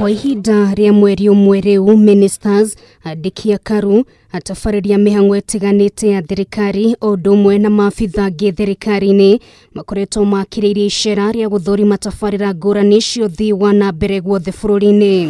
Kwa ihinda rĩa mweri ũmwe rĩu, ministers, andĩki a KARU, atabarĩria mĩhang'o ĩtiganĩte ya thirikari o ũndũ ũmwe na maabitha angĩ thirikari-inĩ makoretwo makĩrĩirie icera rĩa gũthũrima tabarĩra ngũrani cia ũthii wa na mbere guothe bũrũri-inĩ.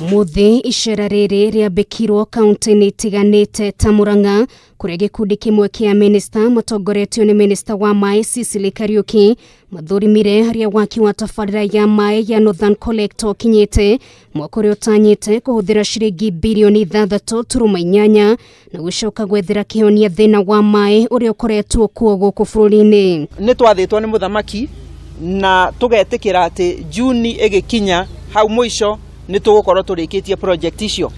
Ũmũthĩ icera rĩrĩ rĩambĩkirwo kaunti-inĩ itiganĩte ta Murang'a, kũrĩa gĩkundi kĩmwe kĩa minista matongoretio nĩ minista wa maĩ Sicily Kariuki mathũrimire harĩa waki wa tabarĩra ya maĩ ya Northern Collector ũkinyĩte, mwaka ũrĩa ũtanyĩte kũhũthĩra ciringi birioni 6.8 na gũcoka gwethera kĩhonia thĩna wa maĩ ũrĩa ũkoretwo kuo gũkũ bũrũri-inĩ. Nĩ twathĩtwo nĩ mũthamaki na tũgetĩkĩra atĩ Juni ĩgĩkinya hau mũico nĩ tũgũkorwo tũrĩkĩtie project icio,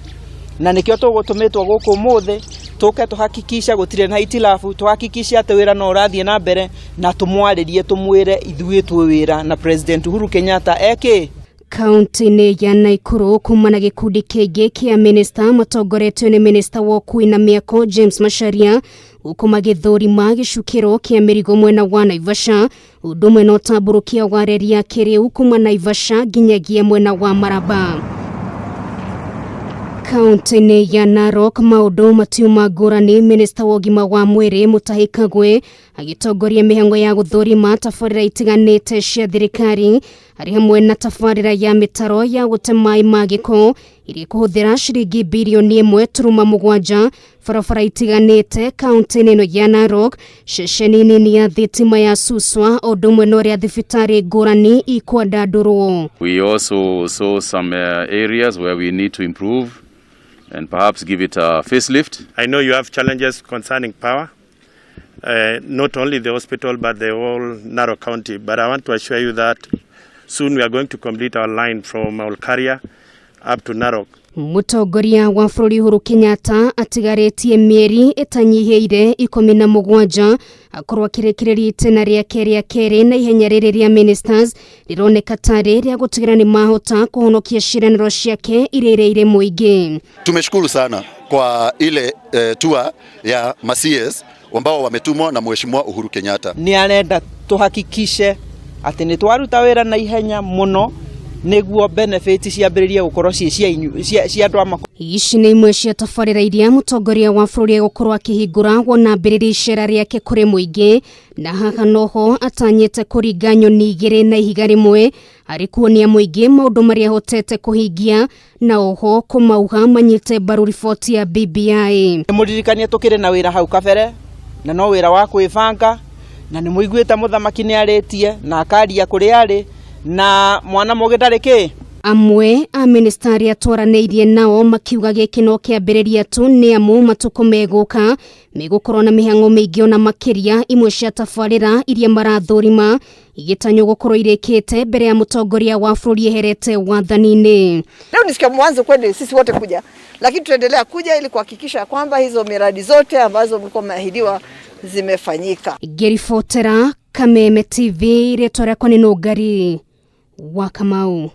na nĩkĩo tũgũtũmĩtwo gũkũ ũmũthĩ tũke tũhakikisha gũtirĩ na itilafu, tũhakikishe atĩ wĩra no ũrathiĩ na mbere, na tũmwarĩrie tũmwĩre ithuĩ twĩ wĩra na President Uhuru Kenyatta ekĩ. Kaunti-inĩ ya Naikuru, kuma na gĩkundi kĩngĩ kĩa minista matongoretio nĩ minista wa ũkui na mĩako James Macharia, gũkũ magĩthũrima gĩcukĩro kĩa mĩrigo mwena wa Naivasha, ũndũ ũmwe na ũtambũrũkia wa reri ya kĩrĩu kuma Naivasha nginyagia mwena wa Maraba. Kaunti-inĩ ya Narok maũndũ matiuma ngũrani, minista wa ũgima wa mwĩrĩ Mutahi Kagwe agĩtongoria mĩhang'o ya gũthũrima tabarĩra itiganĩte cia thirikari, arĩ hamwe na tabarĩra ya mĩtaro ya gũte maĩ ma gĩko ĩrĩa ĩkũhũthĩra ciringi birioni 1.7, barabara itiganĩte kaunti-inĩ ĩno ya Narok, ceceni nini ya thitima ya Suswa, o ũndũ ũmwe na ũrĩa thibitarĩ ngũrani ikwandandũrwo. We also saw some areas where we need to improve and perhaps give it a facelift. I know you have challenges concerning power, not only the hospital but the whole Narok County. But I want to assure you that soon we are going to complete our line from Olkaria up to Narok. Mũtongoria wa bũrũri Uhuru Kenyatta atigarĩtie mĩeri ĩtanyihĩire 17 akorwo akĩrĩkĩrĩria itĩna rĩake rĩa kerĩ, na ihenya rĩrĩ rĩa ministers rĩroneka tarĩ rĩa gũtigĩra nĩ mahota kũhonokia ciĩranĩro ciake iria irĩire mũingĩ. Tumeshukuru sana kwa ile tour ya ma-CS ambao wametumwa na Mheshimiwa Uhuru Kenyatta. Nĩ arenda tũhakikishe atĩ nĩ twaruta wĩra na ihenya mũno nĩguo benefit ciambĩrĩrie gũkorwo ciĩ cia andũ a Makueni. Ici nĩ imwe cia tabarĩra iria mũtongoria wa bũrũri egũkorwo akĩhingũra wona ambĩrĩria icera rĩake kũrĩ mũingĩ, na haha noho atanyĩte kũringa nyoni igĩrĩ na ihiga rĩmwe, arĩ kuonia mũingĩ maũndũ marĩa ahotete kũhingia na oho kũmauga manyite mbaru riboti ya BBI. Mũririkanie tũkĩrĩ na wĩra hau kabere, na no wĩra wa kwĩbanga, na nĩ mũiguĩte mũthamaki nĩ arĩtie na akaria kũrĩa arĩ, na mwana mũgĩ ndarĩ kĩ. Amwe a minista arĩa twaranĩirie nao makiuga gĩkĩ no kĩambĩrĩria tu, nĩ amu matukũ megũka megũkorwo na mĩhang'o mĩingĩ ona makĩria, imwe cia tabarĩra iria marathũrima igĩtanywo gũkorwo irĩkĩte mbere ya mũtongoria wa bũrũri eherete wathani-inĩ. Leo ni siku ya mwanzo kweli sisi wote kuja, lakini tutaendelea kuja ili kuhakikisha kwamba hizo miradi zote ambazo mlikuwa mmeahidiwa zimefanyika. Ngĩribotera Kameme TV, rĩtwa rĩakwa nĩ Nũngari wa Kamau.